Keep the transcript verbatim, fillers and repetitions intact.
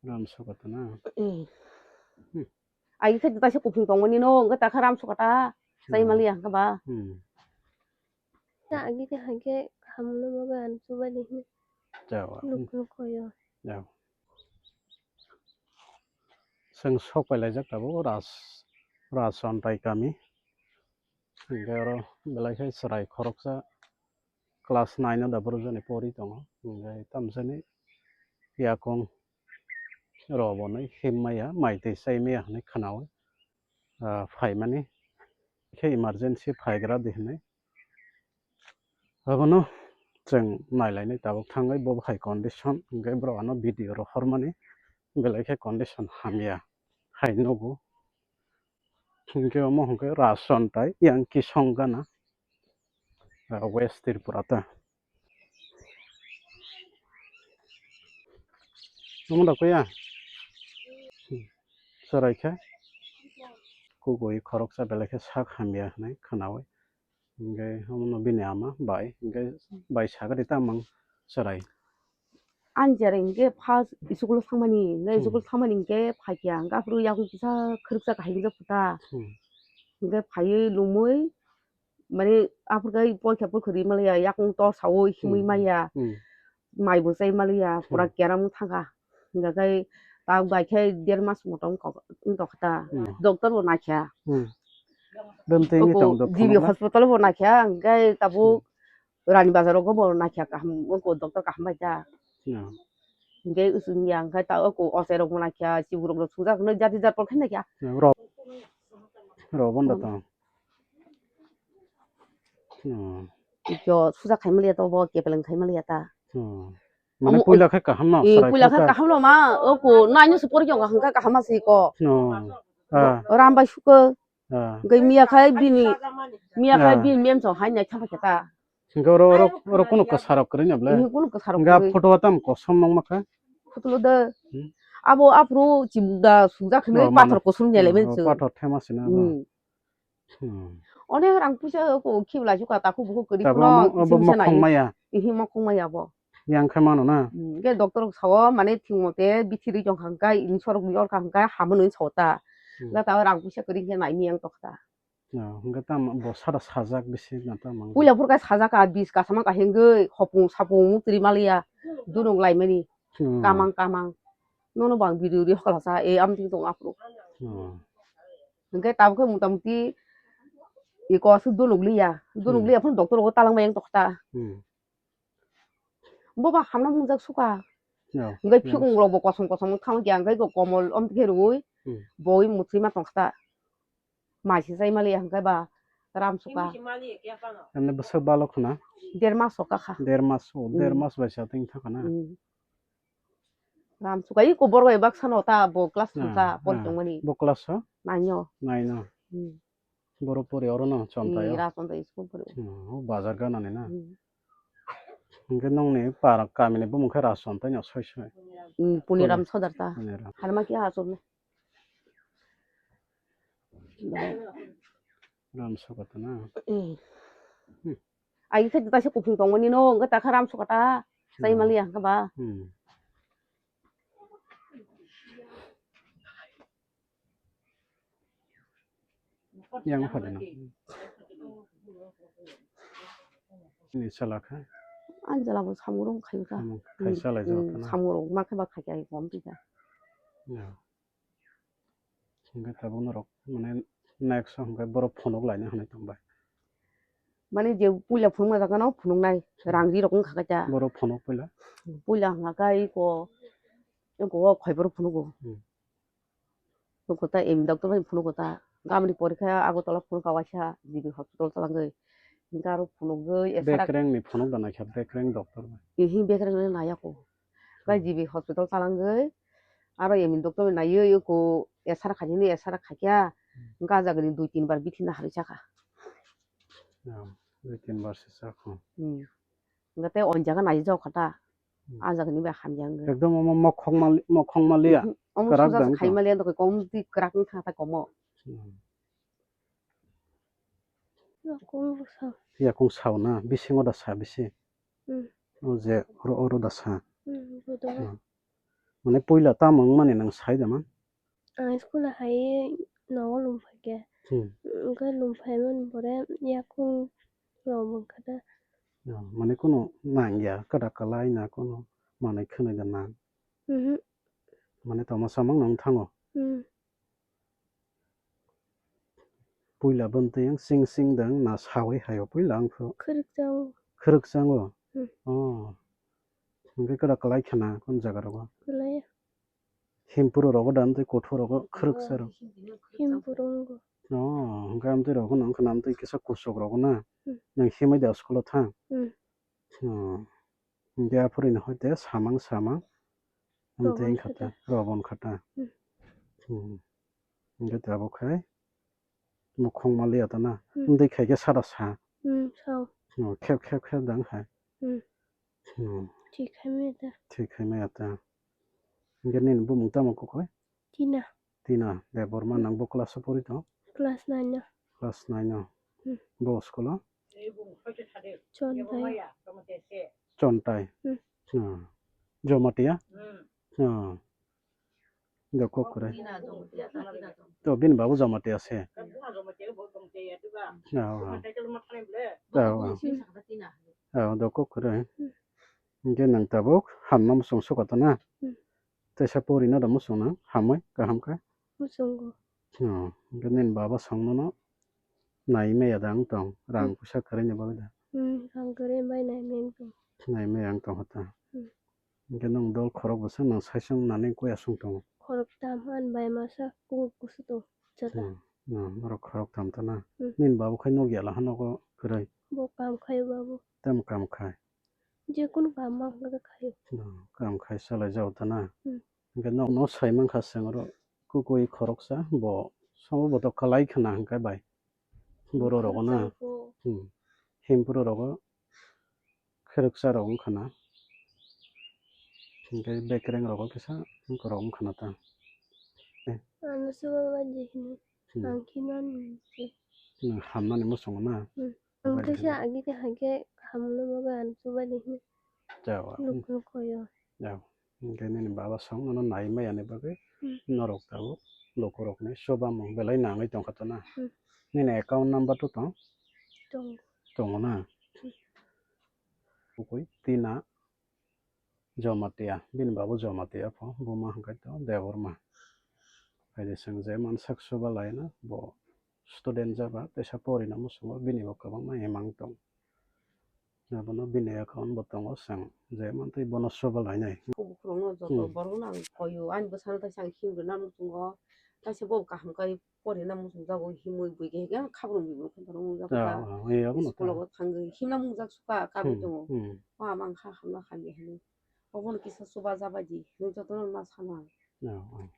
Ram sokota na. Hmm. Ai khe ta se kuphung tongmani no, wngkhe ta khe ram sokota. Sai mali ya khe ba. Hmm. Ta agi khe hai khe hamno mo gan chuba ni hin. Jawa. Nuk nuk koyo. Jawa. Seng sok pai laijak tabo ras, ras antai kami. Hingke oro belai khe chwrai khoroksa class nine o da borok jani pori tongo. Hingke tamsani yakung rw bo nai him maya, mai twi chai maya hinui khwnaui, ah, phaimani khe emergency phaigra di hinui. Abono chwng nailainai tabuk thangwi bo hai condition, hingke borok ano video rohormani belai khe condition hamya hai nugo. Hingke omo hingke Rason tai yang Kisong gana, ah, West Tripura ta. Omo da kuya? Chwrai khe kubui khoroksa belai khe sak hamya hinui khwnaui. Hingke omono bini ama bai, hingke bai sagadi tamang chwrai. Ani chwrai hingke first school o thangmani, hingke Hmm. school thangmani hingke phaikya, hingke aphuru yakung kisa khoroksa kahai kisa phuta. Hmm. Hingke phaiwi lumui, mane aphuru khe poikha poikha ri maliya, yakung tor saui himui Hmm. maya. Hmm. Mai bo chai maliya, pura Hmm. keram thangkha. Hingkha khe tabuk bai khe der mas motom wng tongkha ta. Hmm. Doctor bo naikha. Hmm. Bemtwi wngwi Oko tong do G B phunukna? Hospital bo naikha, hingkhe tabuk Hmm. Rani Bazar o bo naikha kaham, oko doctor kaham bai ta. Hmm. Hingkhe usung ya, hingkhe ta oko ochai rok bo naikha, chibu rok no sujak hinui jati jat khe naikha. Hmm. Ro, ro bondo Hmm. tong. Hmm. Ikyo suja khai maliya to bo kepeleng khai maliya ta. Hmm. Mane Omo puila khe kaham no, eh, chwrai puila khe khe ta. Kaham no ma, o ko naino se pori kyong hangka kaham ma se ko. No. Ah. Ram bai suko. Ah. Ngai miya khai bini, miya khai Ah. Bini mem chong hai nai thapa khe ta. Hingke oro, oro, oro kunu kwsarok kwrwi na ble? Ihi kunu kwsarok Hingke kwrwi. Photo o tam kosom nong ma kha? Photo lo de. Hmm. Abo aphuru chibuk da sujak hinui Oh, pathor mano. Kosom nyalai Oh, men oh, chwng. Pathor thema sina bo. Hmm. Hmm. Onek rang puisa ko khibla juka takhuk bukhuk kwrwi Tabuk phano omo, obo kisim se nai. Mokhong maya. Ihi mokhong maya bo. Yang khe mano na? Hmm, hingke doctor rok sao mane thik mote bithi rwi tong kha hingke insurok rwi or kha hingke hamo hinui sao ta. Hmm. Hingke tabuk rang puisa kwrwi hingke nai miyang tong kha ta. Ya, hingke tamo bo sara sajak bisi na tamo. Puila phuru khe sajak ka bis kasama kahengoi hopung sapung mukti maliya dunuk laimani. Hmm. Kamang kamang. Nono bang video ri hokla sa e amtwi tong aphuru. Hmm. Hingke tabuk khe motamuti eko aswk dunuk liya. Dunuk Hmm. Liya phano doctor rogo talang bai yang tokta. Hmm. Boba hamna mungjak suka. Ya, hingke ya. Phikung rok bo kosom kosom thang kya hingke komol om khe rui. Hmm. Boi mukti ma tong kha. Mai se chai maliya hingke ba ram suka. Emne bwswk balok khna? Der mas o kakha. Der mas o, der Hmm. Mas bai sa ting thang khna. Hmm. Ram suka i kubor bai baksa no ta bo class Ah, thang ta pon ah. Tong mani. Bo class o? Nine o. Nine o. Hmm. Boro pori oro no Chontai o. Hmm, Rason tai school pori. Hmm, o bazar gana ni na. Hmm. Hingke nongni para kamini bumung khe Rason tai no soi soi. Hmm, Puniram Puni-, Sodar ta. Puniram. Harma ki asok ne. Ram sokota na. Eh. Hmm. Ai khe ta se kuphung tongmani no, wngkha ta kha ram sokota. Sai Hmm. Maliya hwnkha ba. Hmm. Yang phadino. Ni chala kha. Ang jala bo samung rok khai kha. Samung khai Hmm. Chalai Hmm. Jala kha na. Samung rok ma khe ba khai kha kom ti kha. Ya. Hingke tabuk norok mane next o hingke borok phunuk laina hinui tongbai. Mane je puila phunukma jaga no phunuknai rang ri rok wngkha khe ta. Borok phunuk puila? Puila hwnka khe iko, iko o khoi borok phunugo. Hmm. Nugo ta em doctor bai phunugo ta. Gamni porikha Agartala phunukha waisa G B hospital talangwi. Hingke aro phunugwi esara. Bekreng ni phunuk da naikha, bekreng doctor bai. Ihi bekreng ni naiya ko. Kai Hmm. G B hospital talangwi, aro emin doctor bai naiwi, eko esara khainani esara khaikha, Hmm. Hingke ah jagani dui tin bar bithi naharwi chakha. Ya, dui tin bar se chakha. Hmm. Hingke tei o jaga nai jok kha ta, Hmm. Ah jagani bai hamya wngwi. Ekdom omo mokhong mali-, mokhong maliya. Mhm. Omo kwrak suja dang khai to. Maliya, tokhe kom twi kwrak wngkha ta komo. Hmm. Yakung sa. Yakung sao na, bisingo da sa bisi. Hmm. O je oro, oro da sa. Hmm, bodo. Hmm. Mane puila tamo wngmani nwng sai da man? Ang school hai nogo lum phaikhe. Hmm. Hwnkhe lum phaimani pore yakung rok bo wngkha da. Oh, mane kunu nangya, kada kalai na kunu manwi khwnwi da nang. Mhm. Mane toma samang nang thango. Hmm. Puila bwntwi ang sing sing dang na sawi hayo puila ang pho. Khwrwk chango. Khwrwk chango? Hmm. Oh. Hwnkhe kada kalai khana kon jaga rogo? Kalai. Himpuru rogo da amtwi kothor rogo khwrwk sa rok? Himpuru wngkha. Oh, hwnkhe amtwi rogo nang khana amtwi kisa kusuk rogo na? Hmm. Nang himai da school o thang? Hmm. Oh. Hwnkhe aphuru ni hoite samang samang. Amtwi Robon wngkha ta, khata. Robon khata. Hmm. Hmm. Hwnkhe tabuk khai mukhung maliya ta na. Hmm. Amtwi khai khe sada sa. Hmm, sao. Oh, khep khep khep dang hai. Hmm. Hmm. Thik khai maya ta. Thik khai maya ta. Hwnkhe nini bumung tamo kukoi? Tina. Tina Debbarma, hmm, nang bo class o pori tong? Class nine o. Class nine o. Hmm. Bo school o? Chontai. Chontai. Hmm. Hmm. Jamatia? Hmm. Hmm. Dokok kwrwi. To bini babu Jamatia se. Ah, ah. Ah, ah. Ah, dokok kwrwi. Hmm. Hwnkhe nang tabuk hamna muchung sukato na? Hmm. Teisa porina da muchung nang hamwi kaham khe? Muchungo. Oh, hwnkhe nini baba songnono nai maya da wng tong, rang, hmm, puisa kwrwini bagwi da? Hmm, rang kwrwi bai nai maya wng tong. Nai maya wng tong hota. Hmm. Hwnkhe nwng dol khorok bwsa nwng saichung nani koi aswng tongo? Khorok tam han bai masa kubu kusu tong jota. Hmm, hmm, norok khorok tam ta na? Hmm. Nini babu khai nukya laha nogo kwrwi? Bo kam khai babu. Tamo kam khai? Jekunu kaam ma hwnkhai khaio. Hmm, kaam khai salai jao ta na? Hmm. Hwnkhe no, no sai mankha chwng oro kukui khoroksa bo somo bo to kalai khna hwnkhe bai. Boro rogo na? Khoroksa bo. Hmm. Himpuru rogo khoroksa rok wngkha na? Hwnkhe bekereng rogo kisa borok wngkha na ta? Eh. Ano se baba je hino. Hmm. Ang khe nani se. Hmm, hamnani muchungo na? Hmm. Ang khe se agi khe hai khe hamno bagwi ang chubaidi hino. Jao. Luk luk koyo. Jao. Hwnkhe nini baba song nono nai maya ni bagwi, hmm, norok tabuk lukurokni chubamung belai nangwi tongkha to na? Hmm. Nini account number to tong? Tongo. Tongo na? Hmm. Bukui Tina Jamatia, bini babu Jamatia pho, buma hwnkhe to Debbarma. Haide chwng je mansak chuba laina bo student jaba, teisa porina muchungo bini bo kwbangma imang tong. Abono bini account bo tongo, chwng je mantwi bono chuba lainai. Kubukrokno joto, hmm, borokno ang koyo, ani bwsano taisa ang himrwna muchungo, taisa bo kaham khe porina muchungjago, himwi buikhe hikhe ang khabrang bibro khe borok nukjagkha. Ah, ah, eh, abono ta. School o thangwi himna mungjak sukha, kabwi tongo. Hmm, hmm. O ama wngkha hamya hamya hinwi. Obono kisa chuba jabaidi hinwi jotono ma sano ang. Ah, ah.